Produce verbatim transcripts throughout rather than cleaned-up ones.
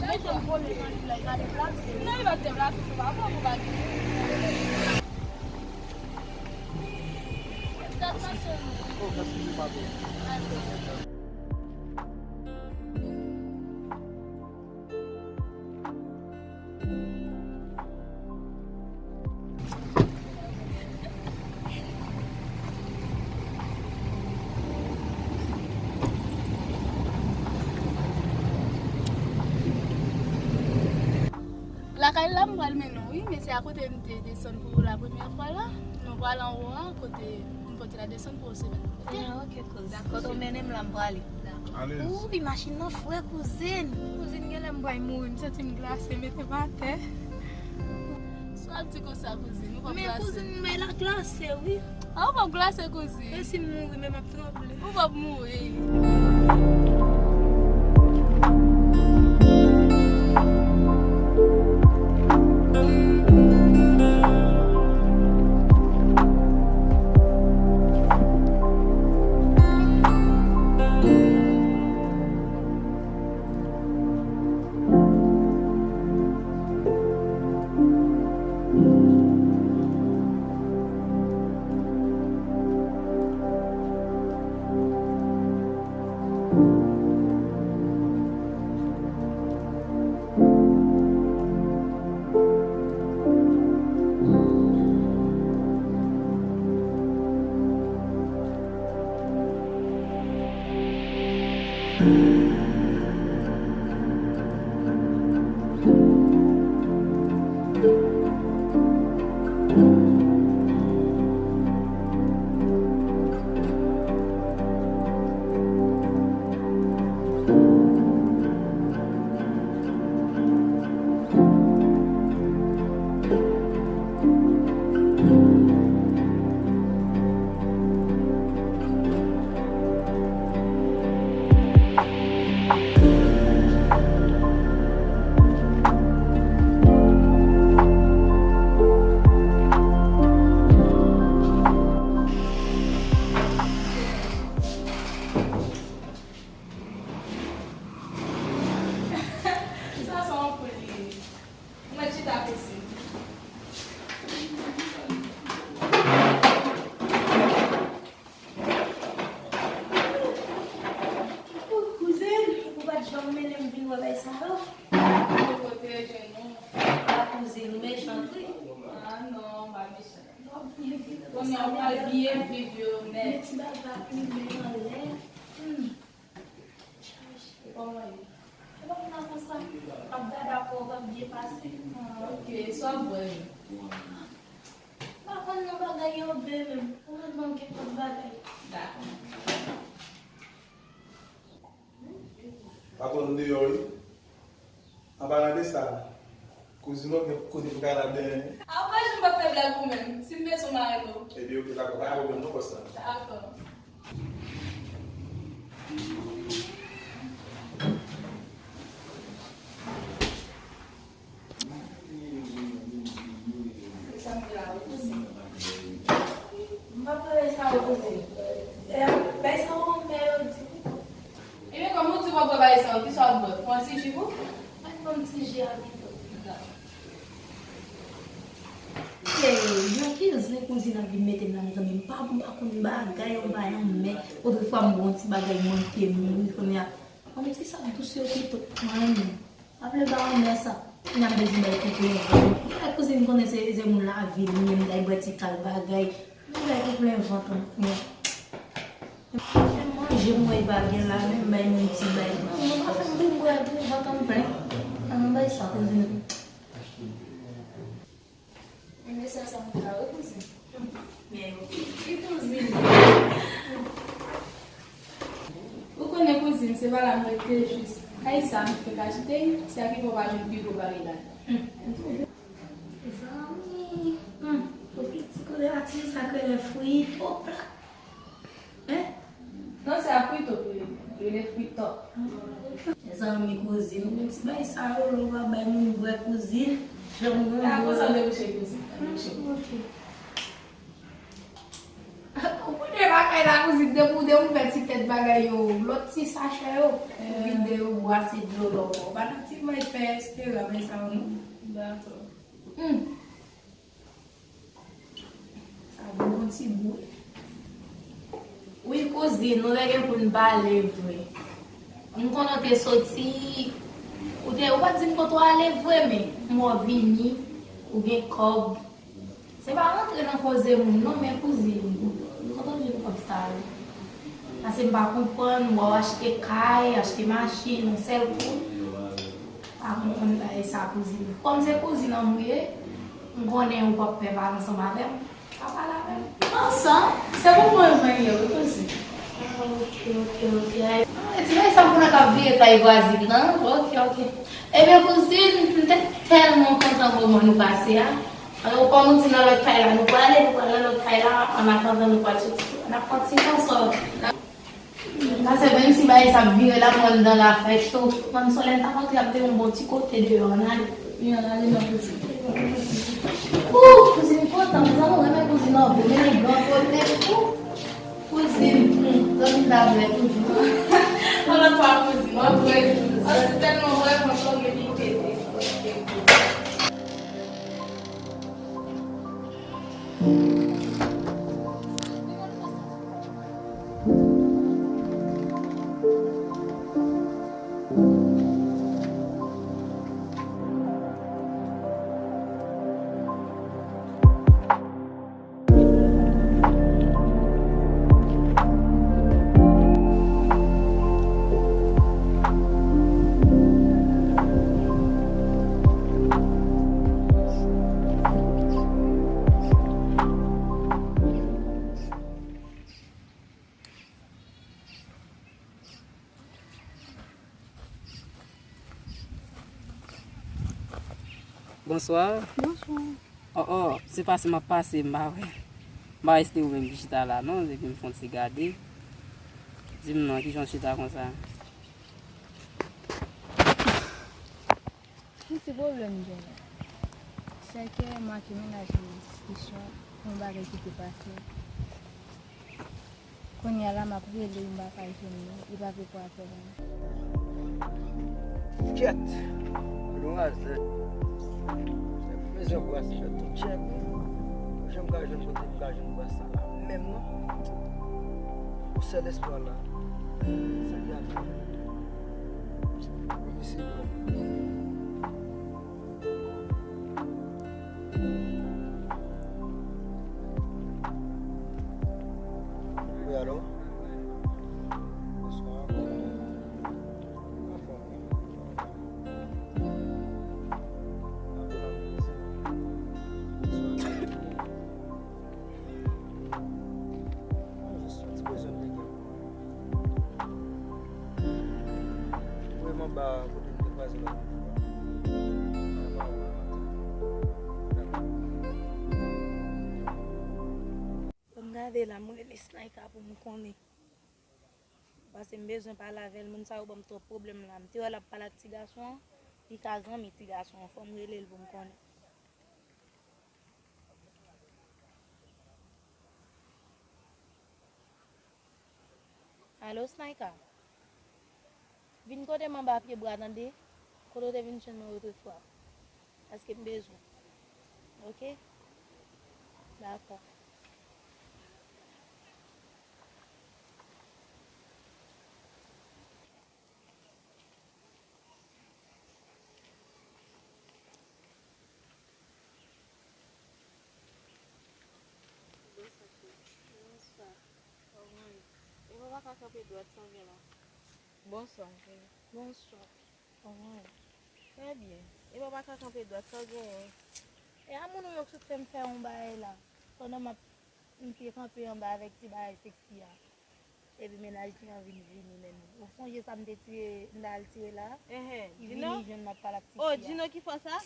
Mete m kole nan li la, li va deplase. Non, li va deplase, se pa bon pou bagay. Lakay la, m pral mennen w, wi, men se akote m te desann pou ou la premyè fwa la. Nou pral anwo a, kote m pote la desann pou yon semèn. Ok? Ah, ok, kouz. Kote w mennen m la, m prale. Alèz. Uy, machin nan fre, kouzin. Kouzin, genlè m pral mouri, m santi m glase, mete m atè. Sa w ap di konsa, kouzin? Ou p ap glase? Men kouzin, men la glase, wi. Ah, ou p ap glase, kouzin? E si m mouri, men m ap tranble. Ou p ap mouri. Sa se yon poul li ye. Mwen chita kouzin. Ou kouzin, ou pa t janm mennen m vin wè bay sa yo. Ou kote jwenn ou? A kouzin, ou mechan wi. Ah non, m pa mechan. Kounye a w pral byen viv yo nèt. Men ti bagay la plimen anlè. Hmm. Kòman ye? E pa moun nan konsa, m ap gade ak ou, w ap byen pase. Ah, ok, sa w ap bwè menm? M pa konn non bagay yo byen menm. Ou mèt ban m kenpòt bagay. Dakò. Patwon deyò wi. An palan de sa, kouzin w gen kote pou kay la dèyè. A, ou pa janm p ap fè blag ou menm. Si m bezwen, m a rele w. Ebyen, oke, dakò, pa gen pwoblèm non, Kòsta. Dakò. Sa m di la, wi, kouzin. M p ap rele sa, wi, kouzin. E, bay sa w mè yo di. Ebyen, kòm ou di w p ap bwè bagay sa yo, kisa w ap bwè? Pran ti ji pou? Mwen pran ti ji a pito. Hey, nan ki zen kouzin ap vin mete m la, mezanmi? M pa, m pa konn bagay, yon bagay anmè. Otrefwa, m bwè yon ti bagay, m manke mouri kounye a. Yon ti sa dous yo pito, mwen renmen. Ap le ba anmè sa. Kounye a m bezwen bay koupe yon vant. Ay, kouzin, konnen se, se moun lavil, li menm, li bwè ti kal bagay. Mwen bay pou plen vant mwen. Manje mwen pa gen la, menm bay moun ti bay. Mwen pa fè m pou m bwè pou vant mwen plen. An bay sa kouzin. Mwen mesaj sa mwen ka wè kouzin. Men yo piti kouzin. Ou konnen kouzin, se pa la mwen te jis. Kay sa m fèk achte, se a ki fè w pa jwenn pi gwo bagay la. Zanmi, hmm, yo piti kote la ti sa k rele fwi. Opa. Hein? Non, se a frito pou li. Li rele frito. Mezanmi, kouzin, ou menm ti bay sa yo, lè w pa bay moun bwè kouzin, janm gen bwè. Konsa debouche kouzin. Debouche. Ok. Ou konnen bagay la, kouzin, depi w, depi w fè ti tèt bagay yo, lòt ti sachè yo, ou vide yo, bwase dlo lò. Ou pa nan ti manje fè espere, men sa yo, non. Dakò. Hmm. Sa bon, bon ti bouyi. Wi, kouzin, nou te gen pou n pale vre. M konnen w te soti, ou te, ou pa t di m kote w ale vre, men m wè w vini, ou gen kòb. Se pa rantre nan koze moun, non, men kouzin, m kontan jwenn kòb sa a, wi. Paske m pa konprann, m wè w achte kay, achte machin, yon sèl kou. Pa konprann bagay sa, kouzin. Kòm se kouzin an m ye, m konnen ou p ap pè pale ansanm avè m. Pa pale avè m. Ansanm? Se pou mwen yo mwen ye, wi, kouzin. Ah, ok, ok, ok. Ay. Ah, e ti bagay sa m konnen k ap vire kay vwazin nan. Ok, ok. Ebyen, kouzin, m te tèlman kontan moman nou pase a. Alò, kòm ou di nan lòt kay la, nou prale, nou pral nan lòt kay la, an atandan nou pral soti, n ap kontinye ansanm. Paske menm si bagay sa ap vire la, mwen anndan la fè cho. Mwen, solèy ta montre ap te yon bon ti kote deyò, ann ale. Wi, ann ale nan kote. Ouh, kouzin kontan, mezanmi, mwen renmen kouzin an vre, men li gran kote. Ouh, kouzin, hmm, zanmi ta vle toujou. Yon lòt fwa, kouzin, mwen vre. An, se tèlman vrèman chonge li pete. Bonswa. Bonswa. Oh, oh, se pase m ap pase, m pa wè. M pa wè si te ou menm ki chita la, non, epi m fè yon ti gade. Di m non, kijan w chita konsa? Ki ti pwoblèm m genyen? Sèke m ak yon mennaj mwen gen diskisyon pou yon bagay ki te pase. Kounye a la, m ap rele, m pa ka jwenn li, li pa vle pran apèl mwen. Kèt! Gwo razèt. Sa pou bezwen bras fè tout tchèk. Jan m ka jwenn kote m ka jwenn bras sa la menm non. Yon sèl espwa la, se Yami. Wi, se bon. Wi, alo? Bonswa. Anfòm, wi. Mwen jis yon ti bezwen m te gen pou mwen. Wi, Ah, kote m te kwaze lòt jou a. Vrèman, vrèman. Dakò. Ban m gade la, m rele Snaika pou m konnen. Paske m bezwen pale avè l, moun sa yo ban m twòp pwoblèm la. M te wè l ap pale ak ti gason an, li ka zanmi ti gason an, fò m rele l pou m konnen. Alo, Snaika? Vin kote m anba pye bwa, tande? Kote w te vin jwenn mwen otrefwa. Paske m bezwen. Oke? Dakò. Bonswa, cheri. Bonswa. Kòman w ye? Epa w pa ka kanpe dwat sa w gen la? Bonswa, cheri. Bonswa. Kòman w ye? Trè byen. Epa w pa ka kanpe dwat sa w genyen? E a moun ou yo k sot fè m fè yon bagay la. Pandan m ap, m te kanpe anba avèk ti bagay seksi a. Epi mennaj li an vin vini menm. Ou sonje sa m te tire, m t al tire la? Enhen, li vini jwenn m ap pale ak ti fi a. Oh, Djino ki fè sa?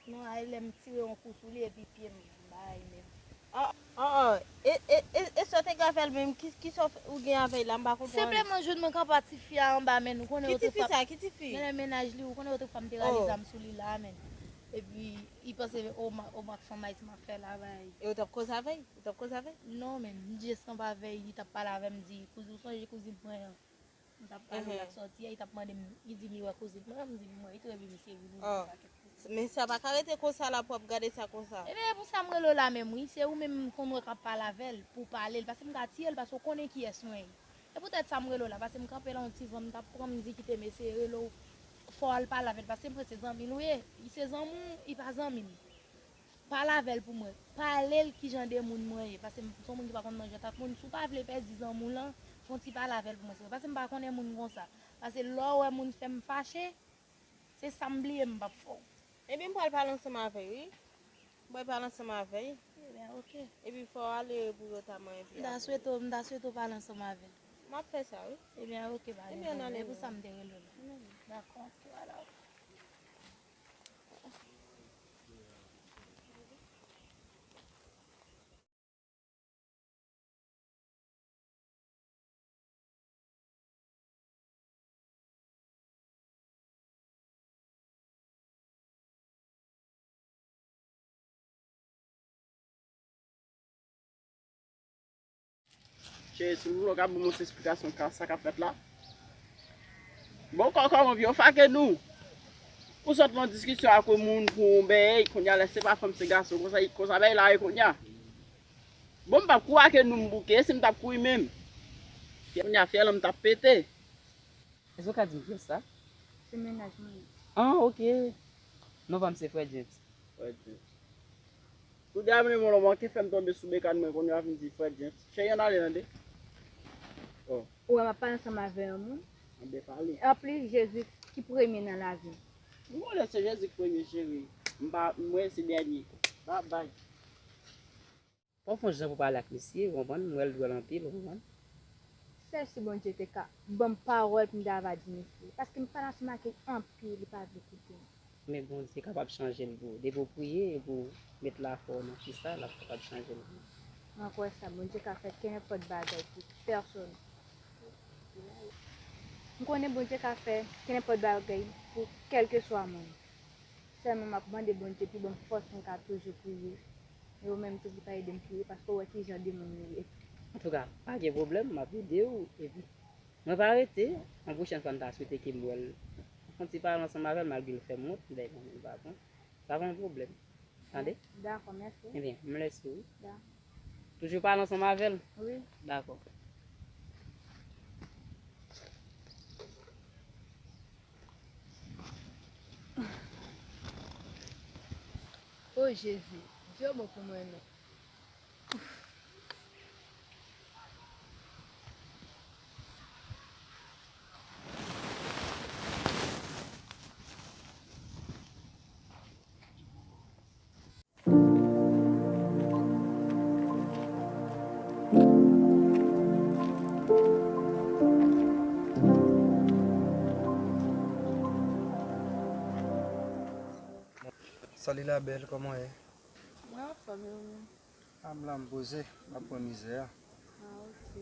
Non, ay lè m tire yon kou sou li epi pye m bay menm. Oh, oh, oh. E, e, e, e sa w te ka fè l menm? Ki, ki sa w gen avè l la? M pa konprann. Senpleman jwenn mwen kanpe ak ti fi a anba, men ou konnen yo te frap. Ki ti fi sa? Ki ti fi? Men lè mennaj li, ou konnen yo te frap, m te rale zam sou li la, men. Epi, li panse, o, m ak fanm ayisyen m ap fè la, bay. E w t ap koze avè l? Ou t ap koze avè l? Non, men, m just kanpe avè l, li t ap pale avè m, di, kouzin, ou sonje kouzin mwen an? M t ap pale, l ap sòti a, li t ap mande m, li di m li wè kouzin mwen an, m di m wè, li tou epi misye vini di sa kèk kouzin. Men sa pa ka rete konsa la pou w ap gade sa konsa. Ebyen, e pou sa m rele w la menm, wi. Se ou menm m konn wè k ap pale avè l, pou w pale l, paske m ka tiye l, paske w konnen kiyès mwen ye. E poutèt sa m rele w la, paske m kanpe la yon ti van, m t ap pran, m di kite m eseye rele w, fò w al pale avè l, paske m kwè se zanmi l ou ye. Li se zanmi w, li pa zanmi m. Pale avè l pou mwen. Pale l kijan de moun mwen ye. Paske m se yon moun ki pa konn manje ak moun. Si w pa vle pèdi zanmi w lan, fè yon ti pale avè l pou mwen, silvouplè. Paske m pa konnen moun konsa. Paske lè w wè moun fè m fache, se sa m bliye m p ap fè w. Ebyen, m pral pale ansanm avè l, wi. M pral pale ansanm avè l. Ebyen, oke. Epi fò w ale pou yo ta manyen pye avè l. M ta swete w, m ta swete w pale ansanm avè l. M ap fè sa, wi. Ebyen, oke, pa gen pwoblèm. Ebyen, n ale. E pou sa m te rele w la. Dakò, oke, ala. Cheri, silvouplè, w ka ban m yon ti esplikasyon ka sa k ap fèt la? Bon, kò, kòman vye w fake nou? Ou sot nan diskisyon ak yon moun pou yon bèy, kounye a lè se pa fanm, se gason, konsa, konsa bèy la ye kounye a. Bon, m p ap kouri ak nou m bouke, si m t ap kouri menm. Kounye a fyèl an m t ap pete. Èske w ka di m kiyès sa? Se mennaj mwen. Ah, oke. Non pa m se Frè James. Frè James. Kounye a menm ou manke fè m tonbe sou bekàn mwen, kounye a vin di Frè James. Cheri, ann ale tande. Oh. Ou wè m ap pale ansanm avè yon moun. Anben pale. Anplis, Jezi ki premye nan lavi m. M konnen se Jezi ki premye, cheri. M pa, mwen se dènye. Babay. Fò w fè yon jan pou pale ak misye, ou konprann? M wè l dwòl anpil, ou konprann? Sèl si Bondye te ka ban m pawòl pou m ta va di misye. Paske m pale ansanm ak li anpil, li pa vle koute m. Men Bondye kapab chanje l pou ou. Depi w priye epi w met lafwa w nan Kris la, l ap kapab chanje l pou ou. Mwen kwè sa, Bondye ka fè kenenpòt bagay pou pèsòn. M konnen Bondye ka fè kenenpòt bagay pou kèlkeswa moun. Sèlman m ap mande Bondye pou ban m fòs pou m ka toujou priye. E ou menm tou pou w ka ede m priye, paske w wè kijan de moun nou ye. Antouka, pa gen pwoblèm, m ap ede w, epi mwen pa rete, yon pwochèn fwa m ta swete ke m wè l. Fè yon ti pale ansanm avè l, malgre l fè m wont, m pa konn. Sa pa yon pwoblèm. Tande? Dakò, mèsi. Ebyen, m lèse w, wi. Dakò. Toujou pale ansanm avè l? Wi. Dakò. O Jezi, di yon mo pou mwen non. Salut la belle, kòman w ye? Mwen anfòm, e ou menm? A, m la, m poze, m ap pran mizè a. Ah, ok.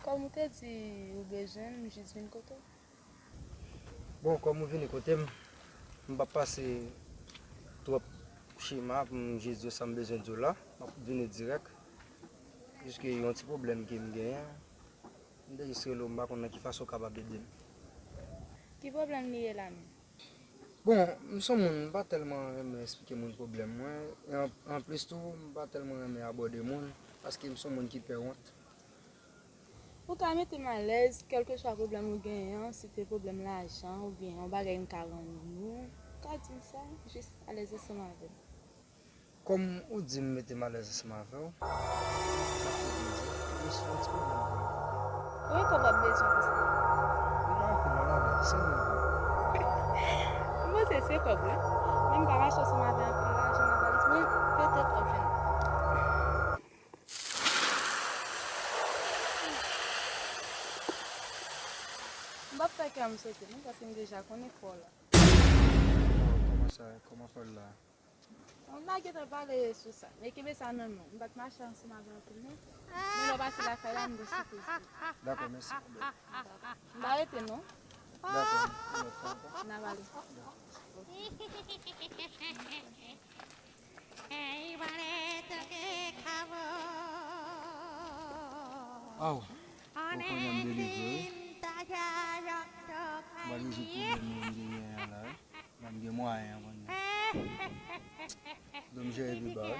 Kòm ou te di ou bezwen m, m jis vin kote w. Bon, kòm ou vini kote m, m p ap pase twòp chema pou m jis di w sa m bezwen di w la. M ap vini dirèk. Jiske yon ti pwoblèm ke m genyen. M te jis rele w, m pa konn nan ki fason w kapab ede m. Ki pwoblèm li ye la menm? Bon, m se yon moun, m pa tèlman renmen esplike moun pwoblèm mwen. E an, anplis tou, m pa tèlman renmen abòde moun, paske m se yon moun ki pè wont. Ou ka mete m alèz, kèlkeswa pwoblèm ou genyen an, si te pwoblèm lajan oubyen yon bagay m ka rann ou, ou ka di m sa, jis alèz ansanm avè m. Kòm ou di m mete m alèz ansanm avè w, m ap tou byen di, m gen yon ti pwoblèm pou ou. Konbyen kòb w ap bezwen pou sa? Li pa anpil non, la, men senk mil goud. M panse se kòb, wi. Men m pa mache ansanm avè anpil lajan nan valiz mwen, petèt w ap jwenn. M p ap fè kè m sote non, paske m deja konn efò w la. Oh, kòman sa, kòman fè l la? Bon, m pa gentan pale sou sa, men kenbe sa nan men w. M pa t mache ansanm avè w anpil non. Men lè w pase lakay la, m gen sipriz pou ou. Dakò, mèsi. M pa rete non. Dakò, yon lòt fwa ankò. N ap ale. Aw, bon, kounye a m delivre, wi. M pral rezoud pwoblèm mwen m genyen an la, wi. Ban m gen mwayen an kounye a. Bon, m jere pi ba, wi.